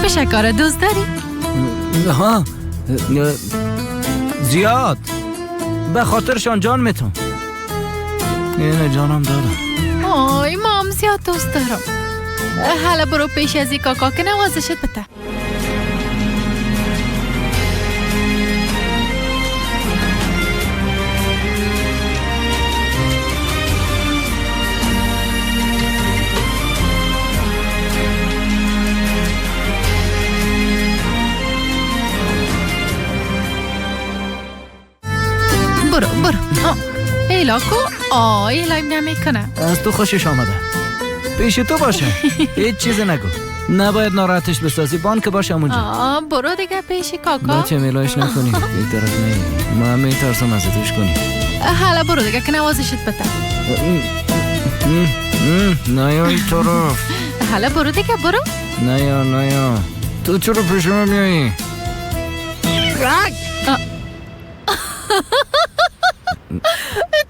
پشکا را دوست داری؟ ها، زیاد. به خاطرشان جان میتم. اینه جانم دادم. آی مام زیاد دوست دارم. حالا برو پیش از این کاکا که نوازشت بده. برو برو. ایلا کو؟ ایلایم نمیکنه. از تو خوشش آمده. پیش تو باشه. هیچ چیز نگو. نباید ناراحتش بسازی. بان که باشه اونجا. برو دیگه پیش کاکا. بچه میلایش نکنی. یک طرف نه. من میترسم از توش کنی. حالا برو دیگه که نوازشت بده. نه این طرف. حالا برو دیگه برو. نه نه. تو چرا پیش من میایی؟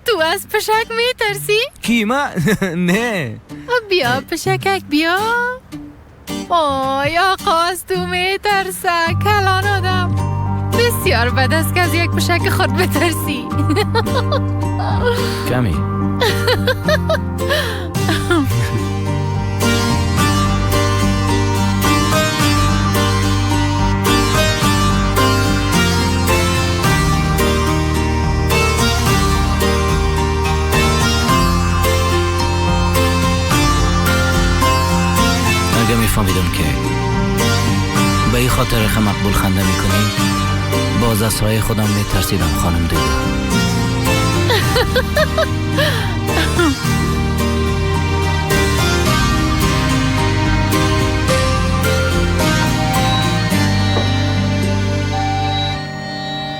تو از پشک میترسی؟ کی من؟ نه. بیا پشکک بیا. آی آقا از تو میترسه. کلان آدم. بسیار بد است که از یک پشک خود بترسی. کمی. اگه میفهمیدم که به این خاطر که مقبول خنده میکنی باز از سایه خودم میترسیدم خانم دیگه.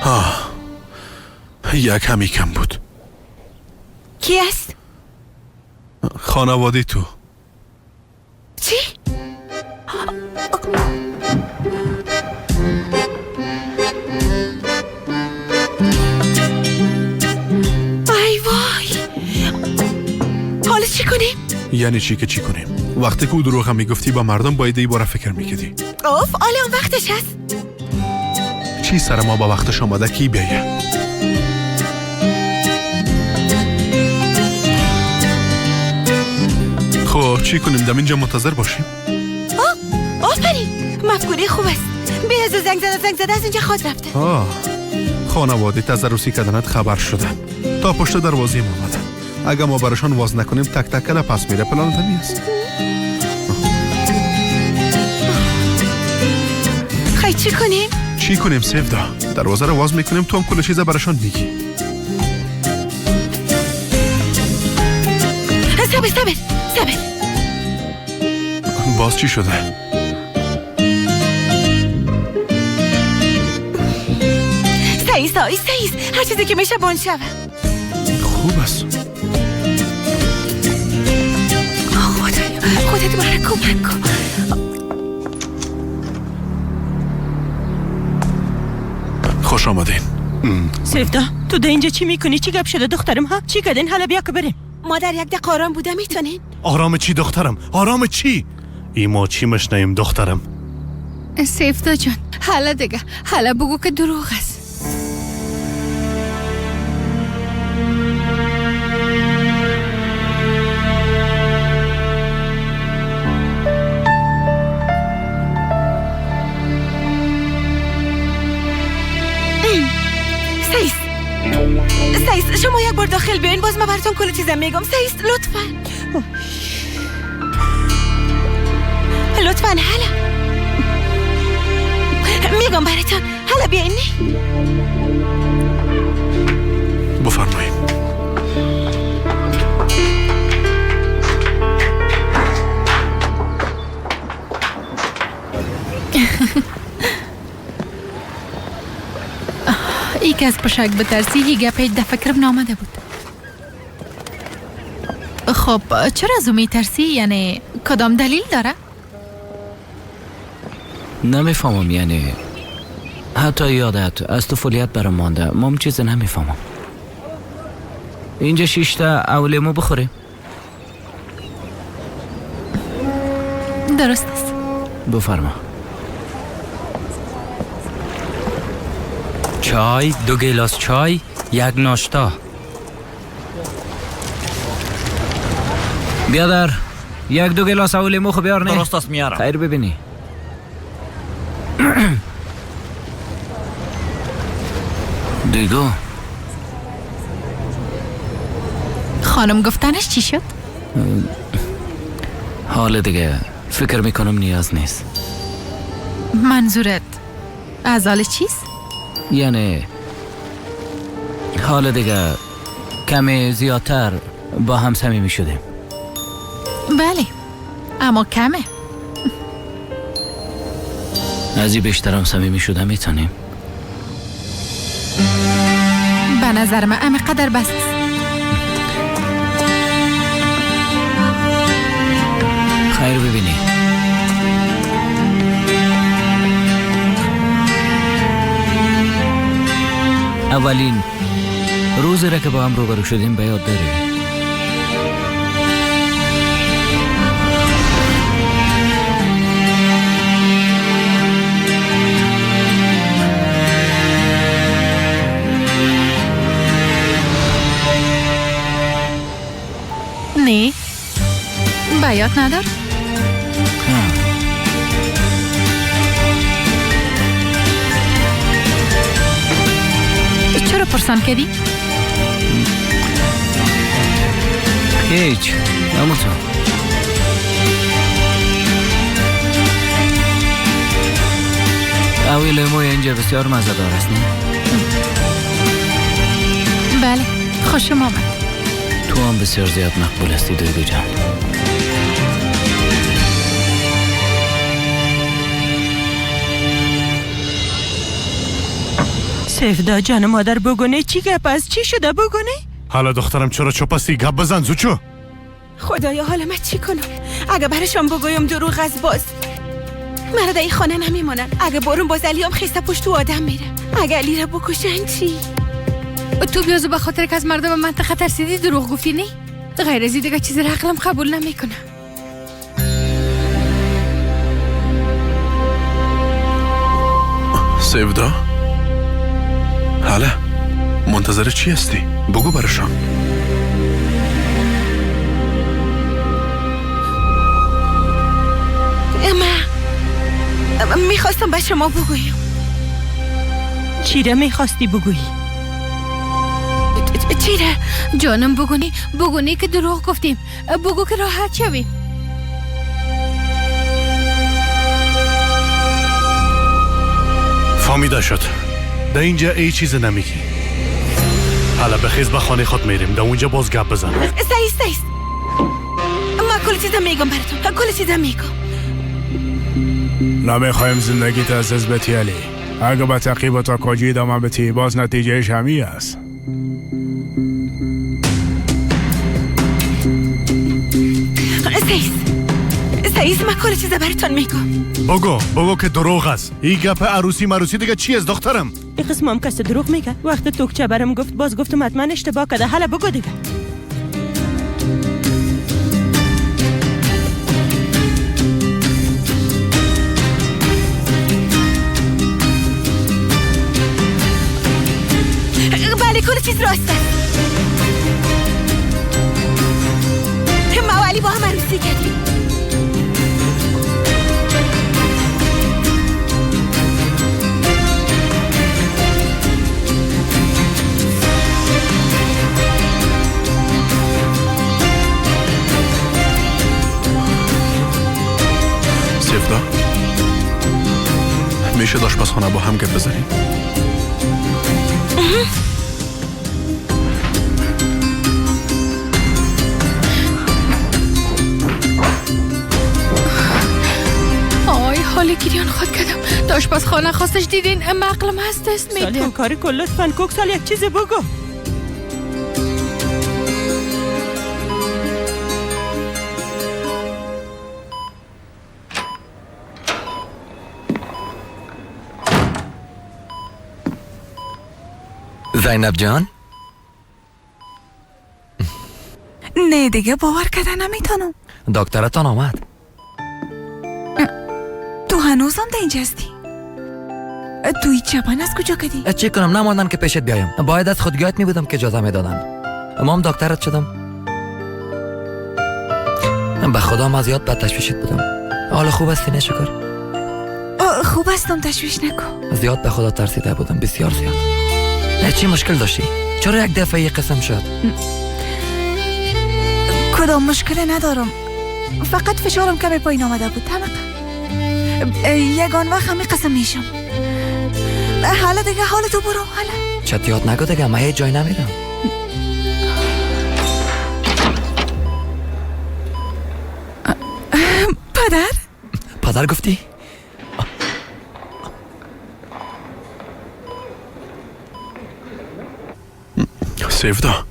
آه، یک همی کم بود. کی است؟ خانواده تو. چی؟ وای وای، حالا چی کنیم؟ یعنی چی که چی کنیم؟ وقتی که او دروغ هم میگفتی با مردم باید ای باره فکر میکردی. اوف، حالا اون وقتش هست. چی سر ما با وقتش آمده کی بیایه؟ خب چی کنیم؟ دم اینجا منتظر باشیم؟ آفرین، مفکوره خوب است. به از زنگ زده زنگ زده از اینجا خود رفته. آه، خانواده از عروسی کردنت خبر شده. تا پشت دروازه ما آمدن. اگه ما براشان واز نکنیم تک تک کله پس میره. پلان همی است. خیلی چی کنیم؟ چی کنیم سیفدا؟ دروازه رو واز میکنیم، تو هم کل چیز براشان میگی. صبر صبر صبر. باز چی شده؟ سعیس آی سعیس، هر چیزی که میشه بند شوه. خوب است. خدایا خودت مرا کمک کن. خوش آمدین. سیفدا تو در اینجا چی میکنی؟ چی گپ شده دخترم ها؟ چی کردین؟ حالا بیا که بریم. مادر یک دقیقه آرام بوده میتونین؟ آرام چی دخترم؟ آرام چی؟ ای ما چی مشنیم دخترم؟ سیفدا جان حالا دیگه، حالا بگو که دروغ است. سیس سیس، شما یک بار داخل بیاین باز من براتون کل چیزم میگم. سیس لطفا لطفا. حالا میگم براتون، حالا بیاین. بفرمایید. ای که از پشک بترسی هی گپ هیچ دفعه فکرم نامده بود. خب چرا از او میترسی؟ یعنی کدام دلیل داره؟ نمیفهمم، یعنی حتی یادت از طفولیت برام مانده. ما چیز نمیفهمم. اینجا 6 تا اولیمو بخوریم. درست است. بفرما. چای، 2 گیلاس چای، 1 ناشتا. بیادر 1-2 گیلاس اولی مو خو بیار. نه درست است میارم. خیر ببینی. دیگو خانم گفتنش چی شد؟ حال دیگه فکر میکنم نیاز نیست. منظورت از حال چیست؟ یعنی حال دیگه کمی زیادتر با هم صمیمی شدیم. بله اما کمه. از این بیشترم صمیمی شده میتونیم. به نظر من امی قدر بس است. خیر ببینی. اولین روزی را که با هم روبرو شدیم به یاد داری؟ نه به یاد ندارم. چرا پرسان کردی؟ هیچ، اما تو اوی لیموی اینجا بسیار مزه دار است نه؟ بله خوشم آمد. تو هم بسیار زیاد مقبول هستی دویگو جان. سفدا جان مادر بگونه چی گپ از چی شده بگونه؟ حالا دخترم چرا چپ هستی؟ گپ بزن زوچو. خدایا حالا من چی کنم؟ اگه برشان بگویم دروغ از باز مرا در این خانه نمیمانن. اگه بارون باز علی هم خیسته پشت تو آدم میره. اگه علی را بکشن چی؟ تو بیازو به خاطر که از مردم منطقه ترسیدی دروغ گفتی نه؟ غیر از این دیگه چیزی را عقلم قبول نمیکنه. سیودا حالا منتظر چی هستی؟ بگو برشان. من میخواستم به شما بگویم. چی را میخواستی بگویی؟ چی را؟ جانم بگونی، بگونی که دروغ گفتیم، بگو که راحت شویم. فهمیده شد. در اینجا ای چیز نمیگی. حالا بخیز به خانه خود میریم، در اونجا باز گپ بزن. سعیست ما کل چیزم میگم براتون، کل چیزم میگم. نمیخوایم زندگیت از دست بدی علی. اگه به تعقیب و تاکاجی ادامه بدی باز نتیجهش همی است. سعیست من کل چیز براتون میگم. بگو که دروغ است. این گپ عروسی مروسی دیگه چی است دخترم؟ این قسم هم کس دروغ میگه. وقت توکچه برم گفت باز گفتم حتما اشتباه کرده. حالا بگو دیگه. بله کل چیز راست است. ما و علی با هم عروسی کردیم. سیفدا میشه د آشپزخانه با هم گپ بزنیم؟ آی حال گریان خود کردم. د آشپزخانه خواستش دیدین اما عقلم هست دست میده. سالی کاری کن لطفاً کوک سال یک چیز بگو. زینب جان؟ نه دیگه باور کردن نمیتونم. دکترتان آمد. تو هنوزم در اینجا هستی؟ تو این چپن از کجا کدی؟ چی کنم، نماندن که پیشت بیایم. باید از خودگاهت می بودم که اجازه میدادن. ما هم دکترت شدم. به خدا ما زیاد بد تشویشت بودم. حالا خوب هستی؟ نه شکر. خوب هستم، تشویش نکن. زیاد به خدا ترسیده بودم، بسیار زیاد. چی مشکل داشتی؟ چرا یک دفعه یه قسم شد؟ کدام مشکل ندارم، فقط فشارم کمی پایین آمده بود. یگان وقت همی قسم میشم. حالا دیگه حال تو برو. حالا چتیات نگو دیگه، من هیچ جای نمیرم. پدر؟ پدر گفتی؟ سیفدا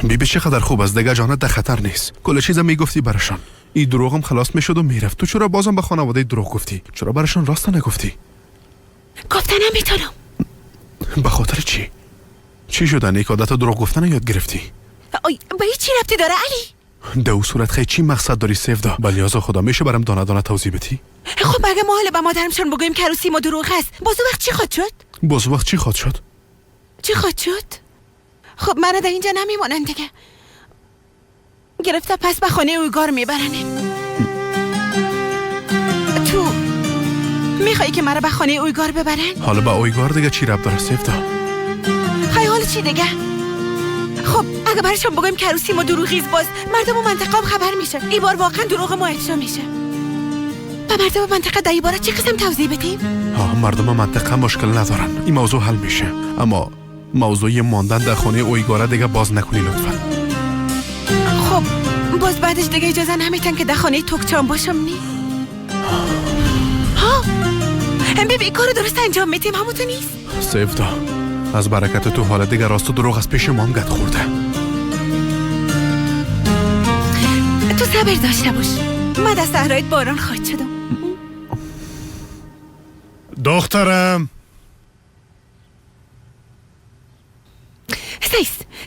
بیبی چقدر خوب است، دیگه جانت در خطر نیست. کل چیزم میگفتی برشان. این دروغم خلاص میشد و میرفت. تو چرا بازم به خانواده دروغ گفتی؟ چرا برشان راست نگفتی؟ گفتن نمیتونم. به خاطر چی؟ چی شدن یک عادت دروغ گفتن یاد گرفتی؟ آی به چی ربطی داره علی؟ در صورت خیلی چی مقصد داری سیفدا؟ ولی از خدا میشه برام دانه دانه توضیح بدی؟ خب اگه ما حالا به مادرمشون بگوییم که عروسی ما دروغ است، باز وقت چی خواهد شد؟ باز وقت چی خواهد شد؟ چی خواهد شد؟ خب منو در اینجا نمیمانن دیگه. گرفته پس به خانه اوگار میبرنم. تو میخوایی که مرا به خانه اوگار ببرن؟ حالا به اوگار دیگه چی رب داره سیفدا؟ خیلی حالا چی دیگه؟ خب اگه برشان بگویم که عروسی ما دروغیز، باز مردم و منطقه هم خبر میشه. این بار واقعا دروغ ما افشا میشه. به مردم منطقه در این باره چی قسم توضیح بدیم؟ مردم منطقه مشکل ندارن، این موضوع حل میشه. اما موضوع ماندن در خانه اویگاره دیگه باز نکنی لطفا. خب باز بعدش دیگه اجازه نمیتن که در خانه توکچان باشم نی؟ ها هم ببین کارو درست انجام میتیم، همون تو نیست؟ سیفدا از برکت تو حالا دیگه راست و دروغ از پیش مام گد خورده. تو صبر داشته باش، من در صحرایت باران خواهد شدم. دخترم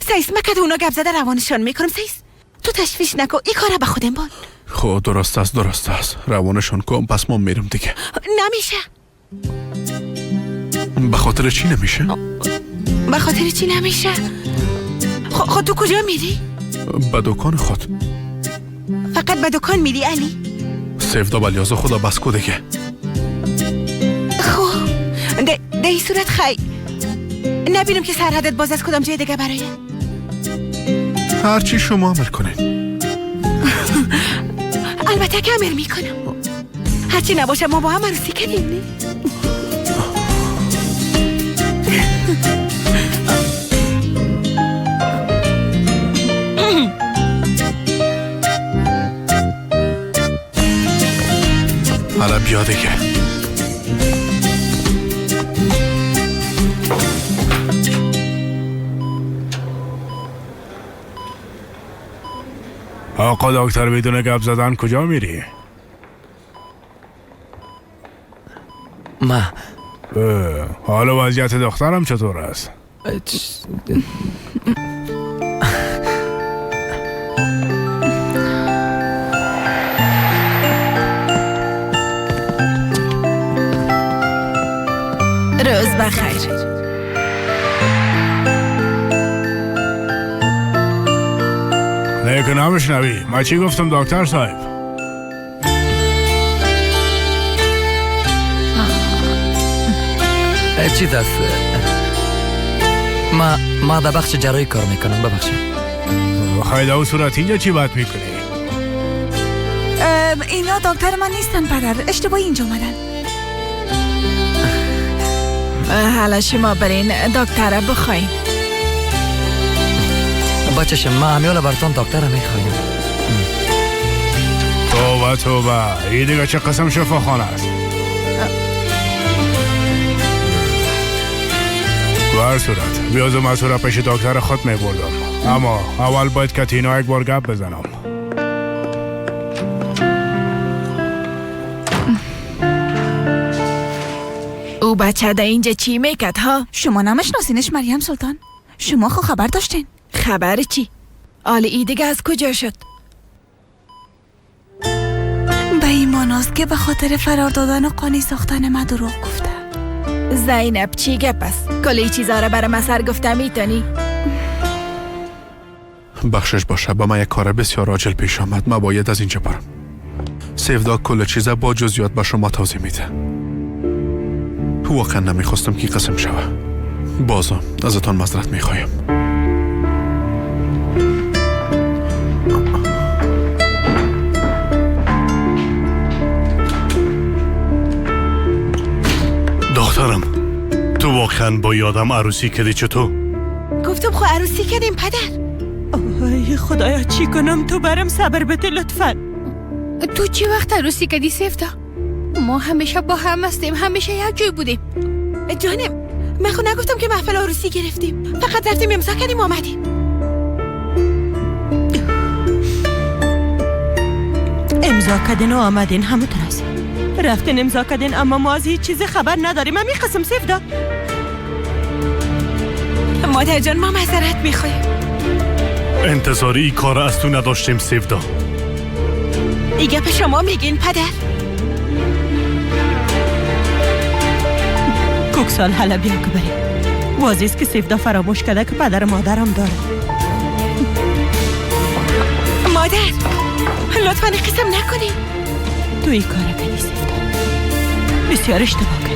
سیس من که اونا گپ زده روانشان میکنم. سیس تو تشویش نکن، این کاره به خودم بان. خب درست است، روانشان کن. پس ما میرم دیگه. نمیشه. به خاطر چی نمیشه؟ به خاطر چی نمیشه؟ خود تو کجا میری؟ به دکان خود. فقط به دکان میری علی؟ سیفدا بلیاز خدا بس کو دیگه. خب ده این صورت خی نبینم که سرحدت باز از کدام جای دیگه برای هرچی شما عمل کنین. البته که امر میکنم. هرچی نباشه ما با هم عروسی کردیم نه؟ حالا بیا دیگه. آقا دکتر بدون گپ زدن کجا میری؟ ما حالا وضعیت دخترم چطور است؟ روز بخیر. نه که نمیشنوی. من چی گفتم دکتر صاحب؟ چیز است، ما در بخش جراحی کار میکنم. ببخشید. خیلی او صورت اینجا چی بد میکنی؟ اینا دکتر من نیستن پدر، اشتباهی اینجا آمدن. حالا شما برین دکتر بخواین. بچشم ما همیالا براتون دکتر میخوایم. توبه توبه، این دیگه چه قسم شفاخانه است؟ به هر صورت بیازم از را پیش دکتر خود میبردم، اما اول باید که تینا یک بار گپ بزنم. او بچه در اینجا چی میکد ها؟ شما نمیشناسینش مریم سلطان؟ شما خو خبر داشتین. خبر چی؟ آل ای دیگه از کجا شد؟ به ایمان است که به خاطر فرار دادن و قانی ساختن من دروغ گفته. زینب چی گپ است؟ کلی چیزا را برای من سر گفته میتونی؟ بخشش باشه، به من یک کار بسیار عاجل پیش آمد. من باید از اینجا برم. سیودا کل چیزا با جزئیات به شما توضیح میده. واقعا نمیخواستم که قسم شوه. بازم ازتان معذرت میخوایم. دخترم، تو واقعا با یادم عروسی کردی؟ چطور؟ گفتم خو عروسی کردیم پدر. ای خدایا چی کنم؟ تو برم صبر بده لطفا. تو چی وقت عروسی کردی سیودا؟ ما همیشه با هم هستیم، همیشه یک جای بودیم. جانم من خو نگفتم که محفل عروسی گرفتیم، فقط رفتیم امضا کردیم آمدیم. امضا کردین و آمدین همون است. رفتین امضا کردین اما ما از هیچ چیز خبر نداریم. من قسم سیودا. مادر جان ما معذرت میخوایم. انتظاری این کار از تو نداشتیم سیودا. ای گپ شما میگین پدر؟ کوکسال حالا بیا که بریم. واضح است که سیودا فراموش کرده که پدر مادرم داره. مادر لطفا قسم نکنی. تو این کار کردی سیودا، بسیار اشتباه کردی.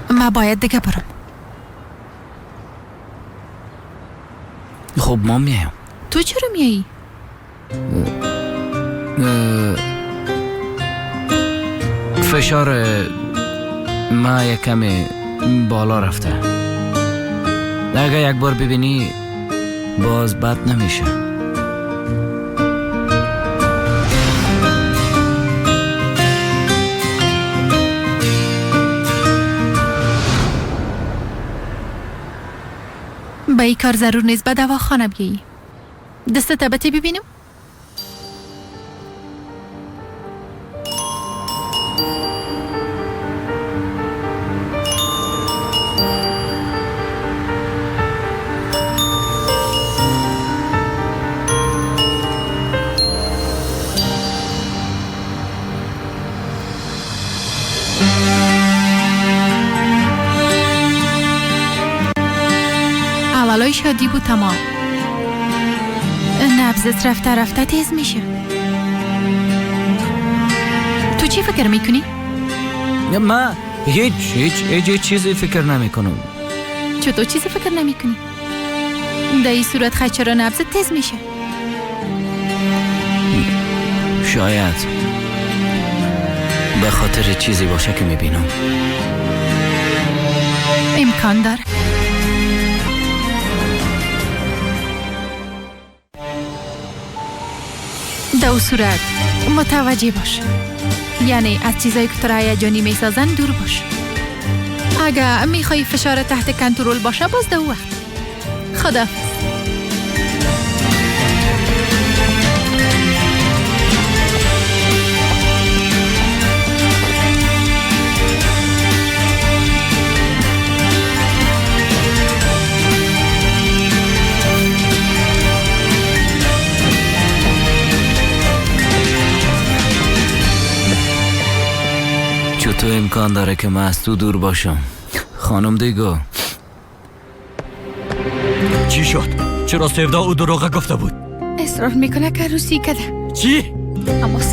من باید دیگه برم. خب ما میایم. تو چرا میایی؟ فشار ما یک کمی بالا رفته. اگه یک بار ببینی باز بد نمیشه. به این کار ضرور نیست به دواخانه بیایی. دستت بته ببینم. اولای شادی بود تمام. نبضت رفته رفته تیز میشه. تو چی فکر میکنی؟ من هیچ هیچ هیچ چیزی فکر نمی کنم. چطور چیزی فکر نمی کنی؟ در این صورت خیلی چرا نبضت تیز میشه؟ شاید به خاطر چیزی باشه که میبینم. امکان داره. در صورت متوجه باش، یعنی از چیزایی که تو را هیجانی میسازن دور باش. اگه میخوای فشار تحت کنترل باشه باز در وقت. خداحافظ. تو امکان داره که من از تو دور باشم خانم دیگو؟ چی شد؟ چرا سیودا او دروغ گفته بود؟ اصرار میکنه که عروسی کده. چی؟ اما 100%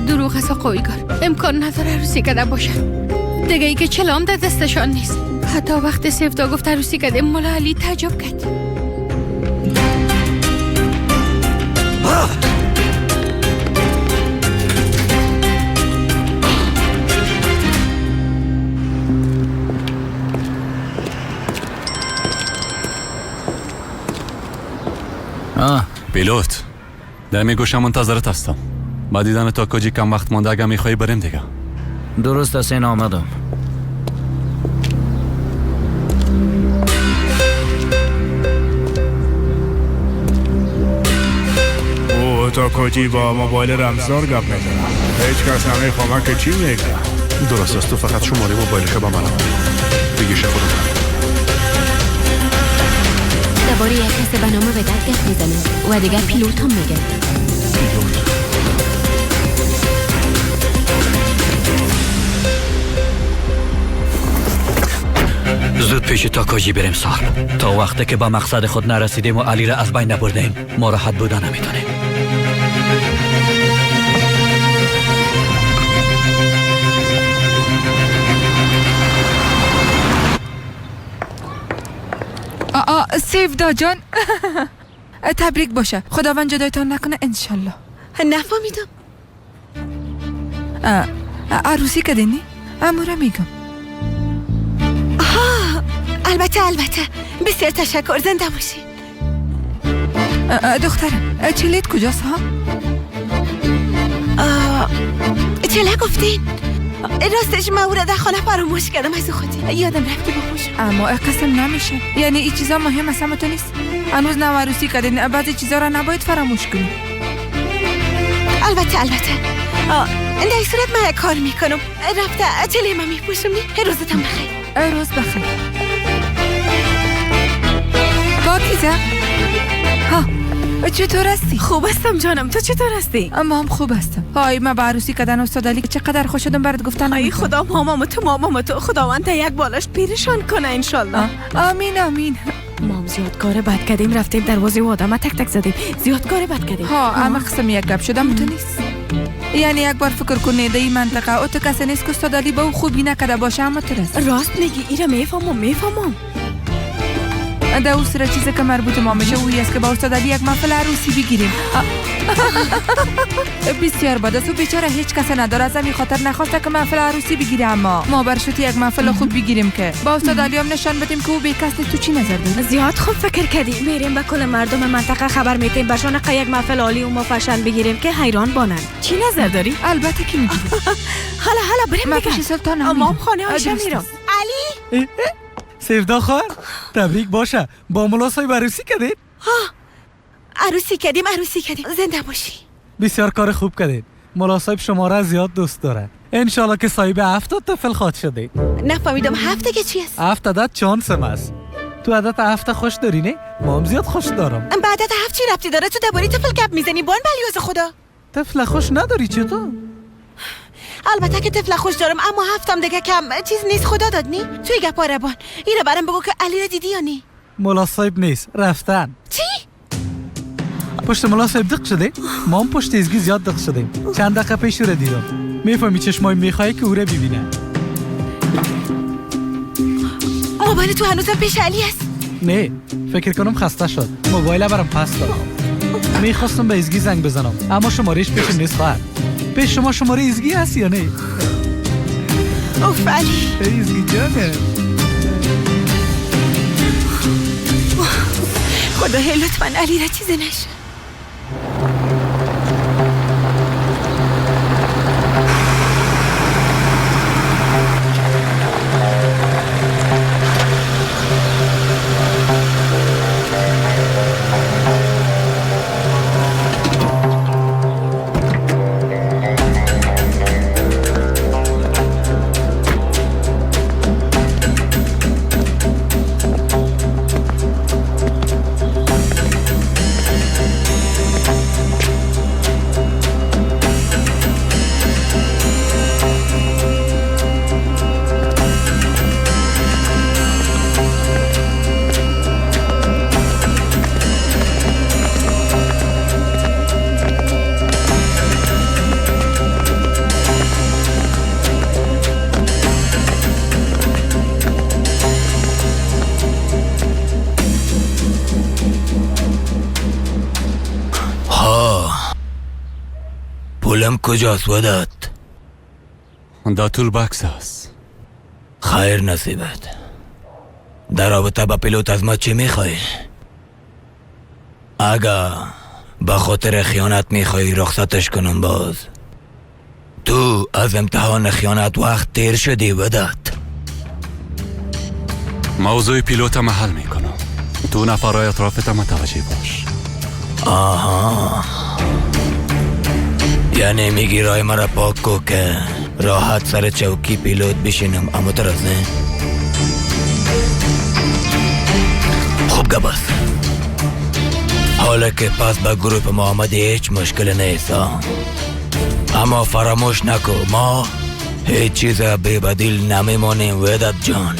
دروغ است آقایگار. امکان نداره عروسی کده باشه. دیگه ای که چلام در دستشان نیست. حتی وقت سیودا گفت عروسی کده مولا علی تعجب کرد. پیلوت در میگوشم منتظرت هستم. با دیدن تا کجی کم وقت مانده اگه میخوایی بریم دیگه. درست است، این آمدم. او تا کجی با موبایل رمزدار گپ میزنه. هیچ کس نمیفهمه که چی میگه. درست است، تو فقط شماره موبایلش به من دیگه. خودم درباره یک کس به نام وداد گپ میزنه و دیگه پیلوت هم میگه. پیلوت. زود پیش تاکاجی بریم صاحب. تا وقتی که با مقصد خود نرسیدیم و علی را از بین نبردیم ما راحت بودن نمیتونیم. سیفدا جان تبریک باشه، خداوند جدایتان نکنه انشالله. نفهمیدم. عروسی کردینی؟ امورا میگم. آها البته البته، بسیار تشکر، زنده باشین. دخترم چلیت کجاست ها؟ چله گفتین؟ راستش من او را در خانه فراموش کردم، از خودی یادم رفت که بپوشم. اما قسم نمیشه، یعنی این چیزا مهم اصلا تو نیست. هنوز نو عروسی کردین، بعضی چیزا را نباید فراموش کنی. البته البته، در این صورت من کار میکنم، رفته چله من میپوشم. نی روزتان بخیر. روز بخیر. پاکیزه ها چطور هستی؟ خوب هستم جانم، تو چطور هستی؟ اما هم خوب هستم. های من به عروسی کردن استاد علی چقدر خوش شدم برات گفتن. ای خدا مامام تو مامام تو، خداوند یک بالش پیرشان کنه انشالله. آمین آمین. مام زیاد کار بد کردیم، رفتیم دروازه آدم تک تک زدیم، زیاد کار بد کردیم. ها اما قسم یک گپ شدم تو نیست. یعنی یک بار فکر کنی در این منطقه او تو کسی نیست که استاد علی به او خوبی نکرده باشه، اما تو راست. راست میگی، ایره میفهمم میفهمم. در او سر چیزی که مربوط ما میشه اوی است که با استاد علی یک محفل عروسی بگیریم. بسیار بد است و بیچاره هیچ کس نداره، از همین خاطر نخواسته که محفل عروسی بگیره، اما ما برشوت یک محفل خوب بگیریم که با استاد علی هم نشان بدیم که او بی کس نیست. تو چی نظر داری؟ زیاد خوب فکر کردی. میریم به کل مردم منطقه خبر میتیم، برشان یک محفل عالی و مفشن بگیریم که حیران بانند. چی نظر داری؟ البته که میگیریم. حالا حالا بریم دیگه. پیش سلطان ما خانه عایشه میرم. علی سیفدا خواهر تبریک باشه، با ملا صاحب عروسی کردید؟ ها عروسی کردیم عروسی کردیم، زنده باشی. بسیار کار خوب کردید، ملا صاحب شما را زیاد دوست داره، انشالله که صاحب 7 طفل خواهد شده. نفهمیدم 7 که چی است؟ 7 عدد چانسم است. تو عدد 7 خوش داری نه؟ ما هم زیاد خوش دارم. به عدد 7 چی ربطی داره؟ تو درباره طفل گپ میزنی بان بلیاز خدا. طفل خوش نداری چطور؟ البته که طفل خوش دارم، اما 7 دیگه کم چیز نیست، خدا داد نی. توی گپا ربان اینا برام بگو که علی را دیدی یا نی؟ ملا صاحب نیست، رفتن. چی؟ پشت ملا صاحب دق شده؟ ما هم پشت ازگی زیاد دق شدیم. چند دقیقه پیش رو دیدم. میفهمی چشمای میخوای که او را ببینه. موبایل تو هنوزم پیش علی است؟ نه، فکر کنم خسته شد. موبایل برام پس داد. میخواستم به ازگی زنگ بزنم، اما شمارهش پیشم نیست خواهر. پیش شما شماره ایزگی هست یا نه؟ اوف علی ایزگی جانه خدا لطفا علی را چیزی نشه. پولم کجاست وداد؟ در طول بکس است. خیر نصیبت. در رابطه با پیلوت از ما چی میخوای؟ اگه به خاطر خیانت میخوای رخصتش کنم باز. تو از امتحان خیانت وقت تیر شدی وداد. موضوع پیلوت محل میکنم. تو نفرای اطرافت متوجه باش. آها یعنی میگی رای مرا پاک کو که راحت سر چوکی پیلوت بشینم، اما ترس نه؟ خوب گپ است. حالا که پس به گروه ما آمدی هیچ مشکل نیست. اما فراموش نکو ما هیچ چیز بی بدیل نمیمانیم. وداد جان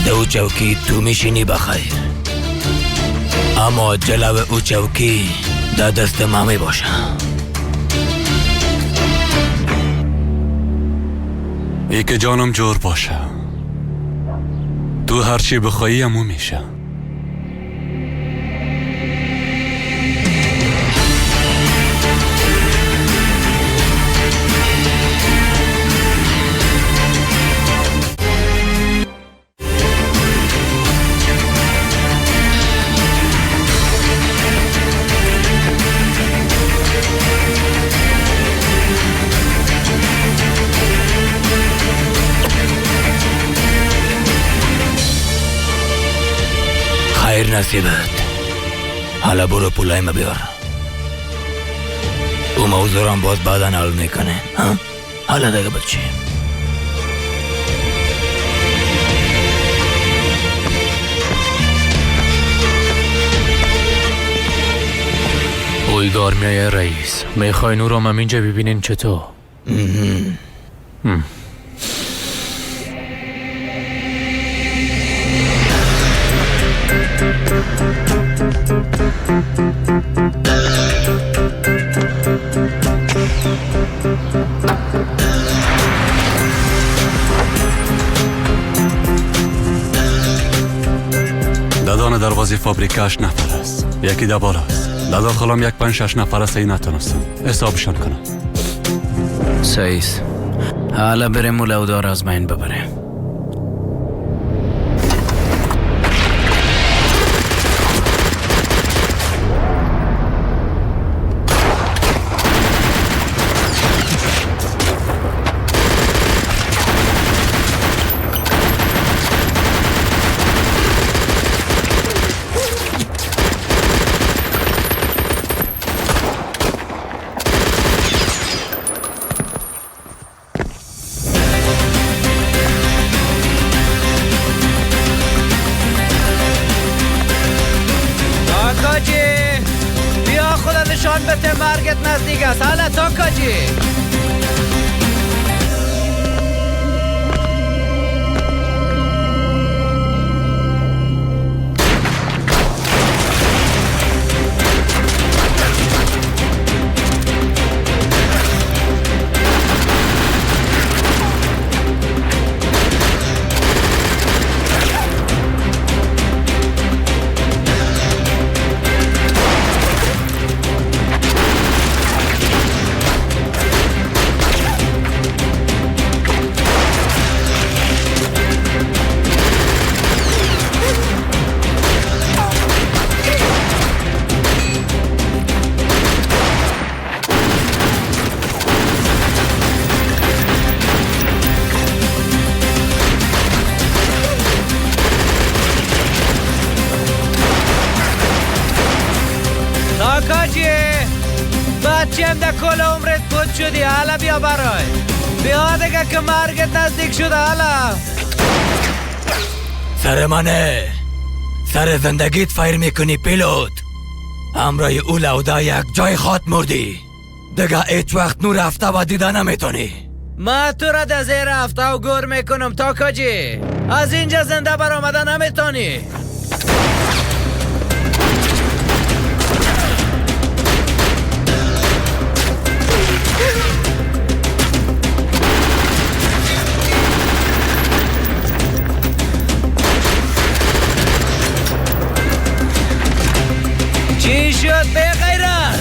دو چوکی تو میشینی بخیر، اما جلو او چوکی در دست ما می باشه. ای که جانم جور باشه، تو هرچی بخوایی امو میشه. نصیبت. حالا برو پولای ما بیار. او موضوع هم باز بعدا حل میکنه. حالا دیگه بچه پولدار میایه رئیس. میخواین او را هم اینجا ببینین چطور؟ دادان دروازه فابریکه 8 نفر است، یکی در بالا است. در داخل هم 1 5 6 نفر است. ای نتونستم حسابشان کنم. سعیس حالا بریم و از بین ببریم. سر منه، سر زندگیت فیر میکنی پیلوت. همراه او لودا یک جای خات مردی دیگه، هیچ وقت نور رفته و دیده نمیتونی. ما تو را در زیر رفته و گور میکنم تاکاجی، از اینجا زنده برآمده نمیتونی. چی شد به غیرت؟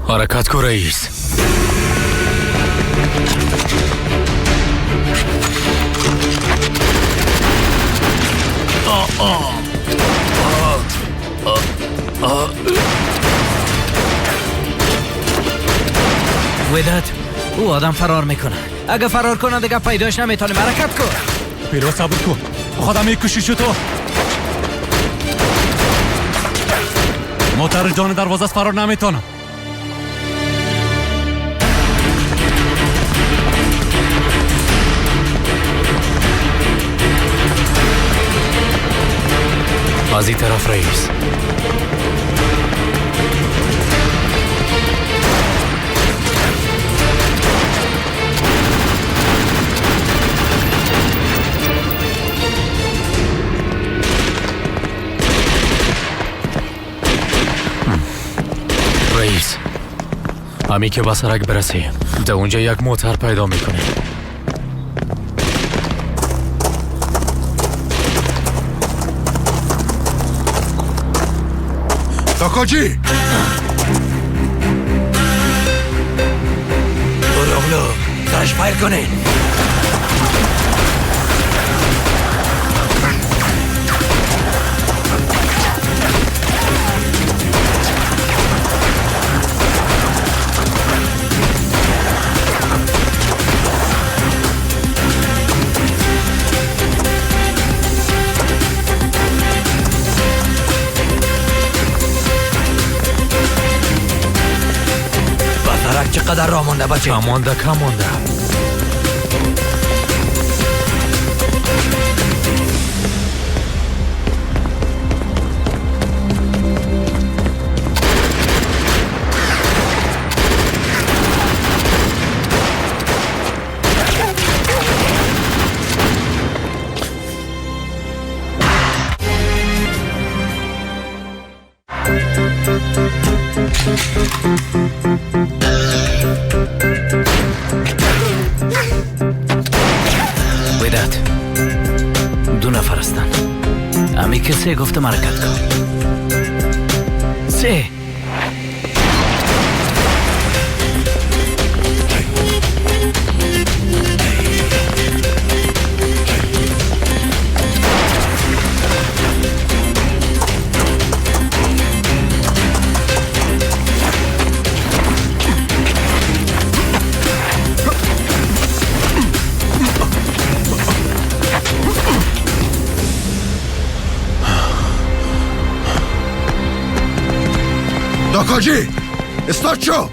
حرکت کو رئیس. وداد او آدم فرار میکنه. اگه فرار کنه دیگه پیداش نمیتونیم. حرکت کن پیرو، صبر کن، خودم میکشی تو. موتر جان دروازه از فرار نمیتونم. از این طرف رئیس. رئیس، همی که به سرک برسیم در اونجا یک موتر پیدا میکنیم. تاکاجی! اغلو سرش فایر کنین. چقدر راه مانده بچه؟ کم مانده، کم مانده. وداد، دو نفر هستند. امی که سه گفتم حرکت کن. سه. تاکاجی! استارت شو!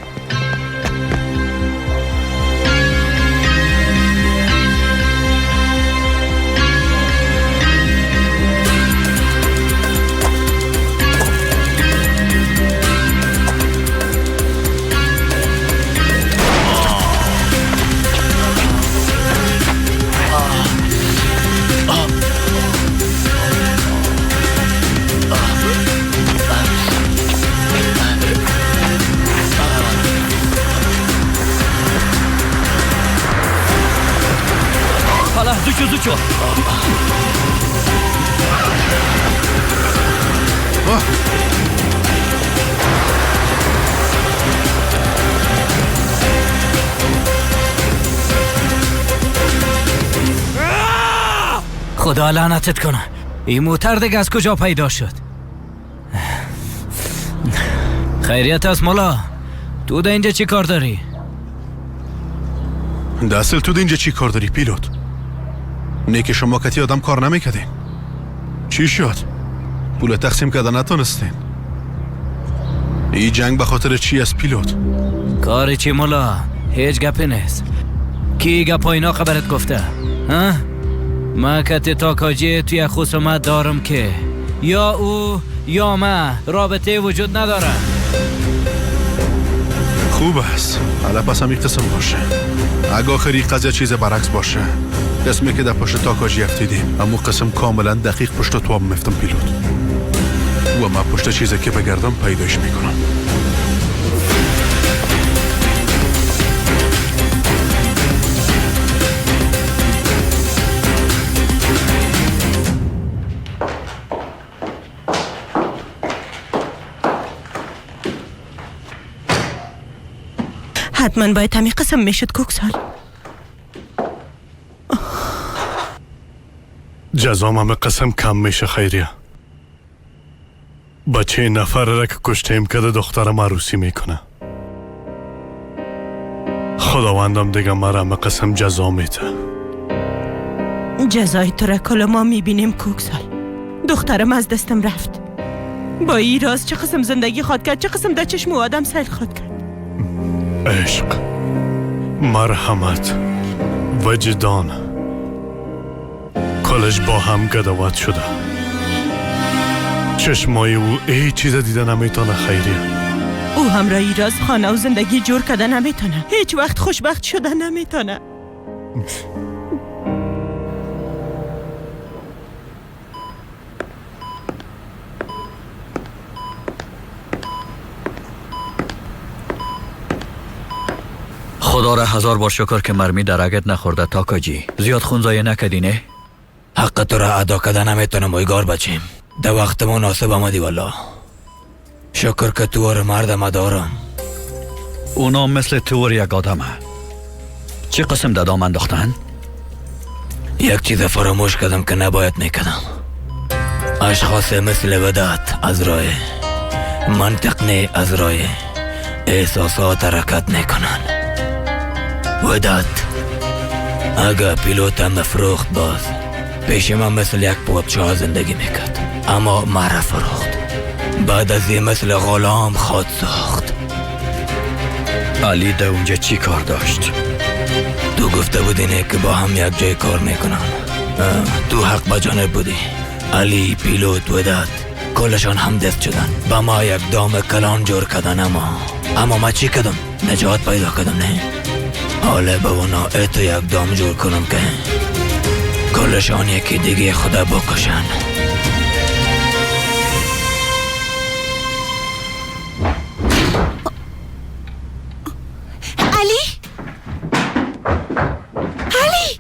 زود شو. خدا لعنتت کنه، این موتر دیگه از کجا پیدا شد؟ خیریت است مولا، تو در اینجا چی کار داری؟ در اصل تو در اینجا چی کار داری پیلوت؟ نه که شما کتی آدم کار نمیکردین. چی شد؟ پول تقسیم کردن نتونستین. این جنگ به خاطر چی است پیلوت؟ کار چی مولا؟ هیچ گپی نیست. کی گپ اینا خبرت گفته؟ ها؟ ما کتی تاکاجی توی خصومت دارم که یا او یا ما رابطه وجود نداره. خوب است. حالا پس هم یک قسم باشه. اگه آخری قضیه چیز برعکس باشه، قسمی که در پشت تاکاجی افتیدیم، اما قسم کاملا دقیق پشت تو هم مفتم پیلوت. و ما پشت چیزی که بگردم پیدایش میکنم. حتما باید همی قسم میشد کوکسال. جزام همه قسم کم میشه خیریه. بچه نفر را که کشتیم کده دخترم عروسی میکنه. خداوندم دیگه مرا همه قسم جزا میده. جزای تو را کل ما میبینیم کوکسال. دخترم از دستم رفت. با این راز چه قسم زندگی خواد کرد، چه قسم در چشم آدم سیل خواد کرد. عشق، مرحمت، وجدان کلش با هم گدوات شده. Чашмои ӯ ҳеҷ чиза дида наметавона, Хайрия. Ӯ ҳамроҳи роз хона ва зиндагӣ ҷур карда наметавона. Ҳеҷ вақт хушбахт шуда наметавона. خدا را هزار بار شکر که مرمی در رگت نخورده تاکاجی. زیاد خون ضایع نکردی نه؟ حق تو را ادا کرده نمیتونم اویگار بچیم. در وقت مناسب آمدی والا. شکر که تو رو مردم دارم. اونا مثل تو یک آدمه. چه قسم دادام انداختن؟ یک چیز فراموش کردم که نباید میکردم. اشخاص مثل وداد از راه منطق نه، از راه احساسات حرکت نکنن. وداد اگه پیلوتم فروخت باز پیش من مثل یک پادشاه زندگی میکرد، اما مرا فروخت. بعد از این مثل غلام خود ساخت. علی در اونجا چی کار داشت؟ تو گفته بودی نه که با هم یک جای کار میکنن. تو حق به جانب بودی. علی، پیلوت، وداد کلشان هم دست شدن. با ما یک دام کلان جور کردن. اما ما چی کردم؟ نجات پیدا کردم نه؟ حالا به اونا اتو یک دام جور کنم که کلشان یکی دیگه خدا بکشن. علی، علی،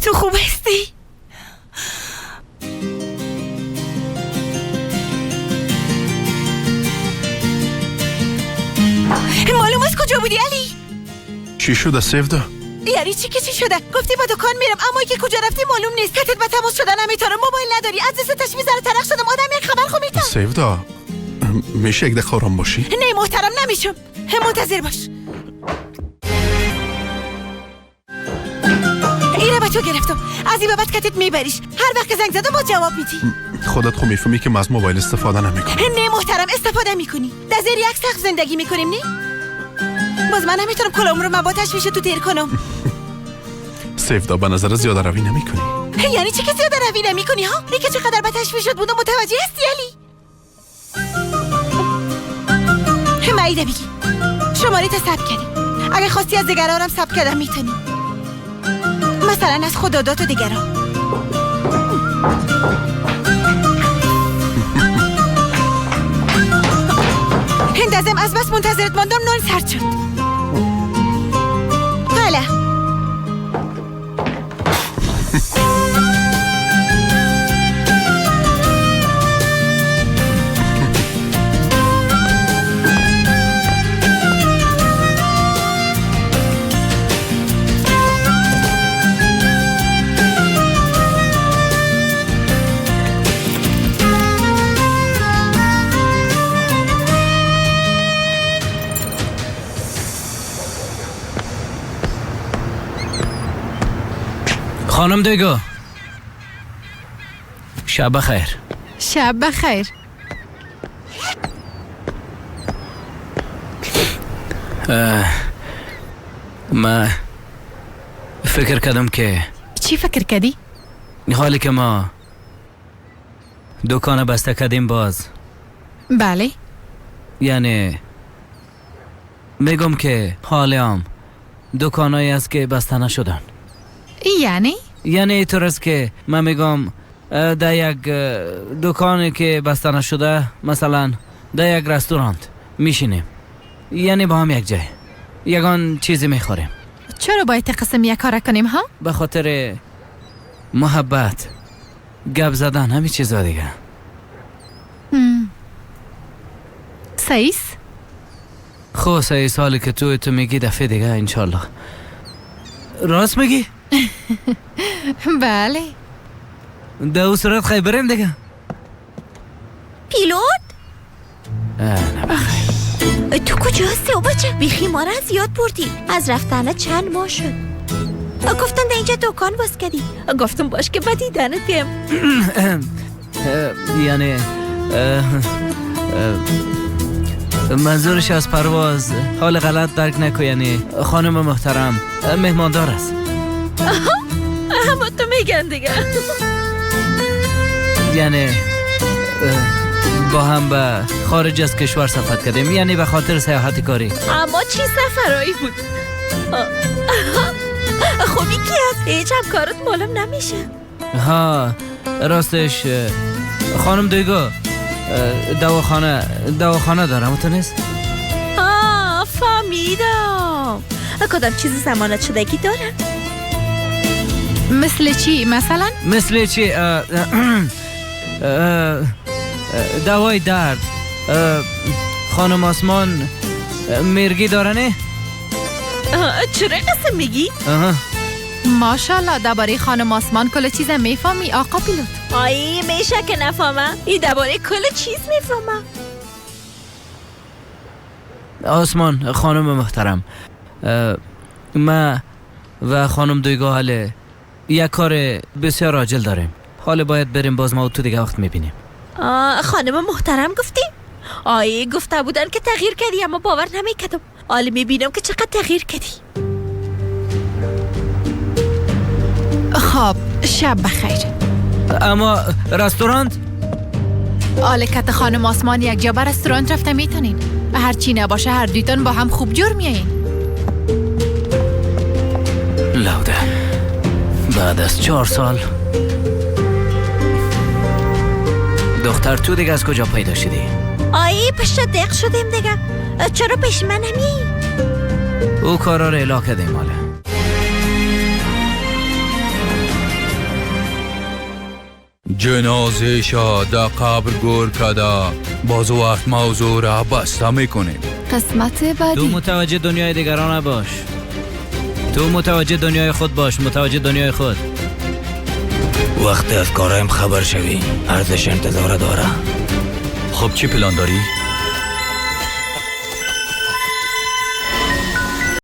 تو خوب هستی؟ معلوم از کجا بودی علی؟ چی شده سیفدا؟ یعنی چی که چی شده؟ گفتی با دکان میرم اما که کجا رفتی معلوم نیست. کتت به تماس شده نمیتونم، موبایل نداری، از دست تشویش زره ترق شدم. آدم یک خبر خو میتم. سیفدا میشه یک دقیقه آرام باشی؟ نه محترم نمیشم، منتظر باش. ایره به تو گرفتم، از این بعد کتت میبریش. هر وقت که زنگ زدم با جواب میدی. خودت خو میفهمی که من از موبایل استفاده نمیکنم. نه محترم استفاده میکنی. در زیر یک سقف زندگی میکنیم نه؟ باز من نمیتونم کل عمرم با تشویش تو تیر کنم. سیفدا به نظر زیاده روی نمیکنی. یعنی چی که زیاده روی نمیکنی ها؟ ای که چقدر به تشویشت بودم متوجه هستی علی؟ مایده بگی شماره تا ثبت کردی. اگه خواستی از دیگرانم ثبت کردم میتونی، مثلا از خدادات و دیگران. هندازم از بس منتظرت ماندم نان سرد شد. بله خانم دیگو، شب بخیر. شب بخیر. ما فکر کردم که چی فکر کردی؟ حالی که ما دکان بسته کردیم باز. بله. یعنی میگم که حالی هم دکانایی است که بسته نشدن. یعنی؟ یعنی اینطور است که من میگم در یک دکانی که بسته نشده، مثلا در یک رستورانت میشینیم، یعنی با هم یک جای یگان چیزی میخوریم. چرا باید قسم یک کار کنیم ها؟ به خاطر محبت، گپ زدن، همین چیزا دیگه. سعیس؟ خب سعیس، حالی که تو میگی دفعه دیگه انشالله. راست میگی؟ بله. در او صورت خیلی بریم دیگه. پیلوت؟ نه بخیر. تو کجا هستی او بچه؟ بیخی ما را از یاد بردی. از رفتنه چند ماه شد. گفتن در اینجا دکان باز کردی. گفتم باش که به دیدنت بیم. یعنی منظورش از پرواز حال غلط درک نکو، یعنی خانم محترم مهماندار است. اما تو میگن دیگه. یعنی با هم به خارج از کشور سفر کردیم، یعنی به خاطر سیاحت کاری. اما چی سفرایی بود؟ خب این کی هست؟ هیچ همکارت معلوم نمیشه. ها راستش خانم دیگو دواخانه دارم، تو نیست؟ آه فهمیدم. کدام چیز زمانت شدگی دارم؟ مثل چی مثلا؟ مثل چی؟ دوای درد. خانم آسمان مرگی داره نه؟ چرا قسم میگی؟ ماشاءالله درباره خانم آسمان کل چیز میفهمی آقا پیلوت. آی میشه که نفهمم، این درباره کل چیز میفهمم. آسمان خانم محترم، ما و خانم دویگاه حال یک کار بسیار عاجل داریم. حالا باید بریم، باز ما تو دیگه وقت میبینیم. خانم محترم گفتی؟ آی گفته بودن که تغییر کردی اما باور نمیکردم. حالا میبینم که چقدر تغییر کردی. خب شب بخیر. اما رستورانت؟ حالا کت خانم آسمان یک جا به رستورانت رفته میتونین. هرچی نباشه هر دویتان با هم خوب جور میایین. لوده بعد از 4 سال دختر تو دیگه از کجا پیدا شدی؟ آی پشت دق شدیم دیگه، چرا پیش من نمی؟ او کارا رو اعلا کردیم حالا. جنازه شا در قبر گور کده، باز وقت موضوع را بسته میکنیم. قسمت بعدی. تو متوجه دنیای دیگران نباش، تو متوجه دنیای خود باش، متوجه دنیای خود. وقتی از کارایم خبر شوی ارزش انتظار داره. خب چی پلان داری؟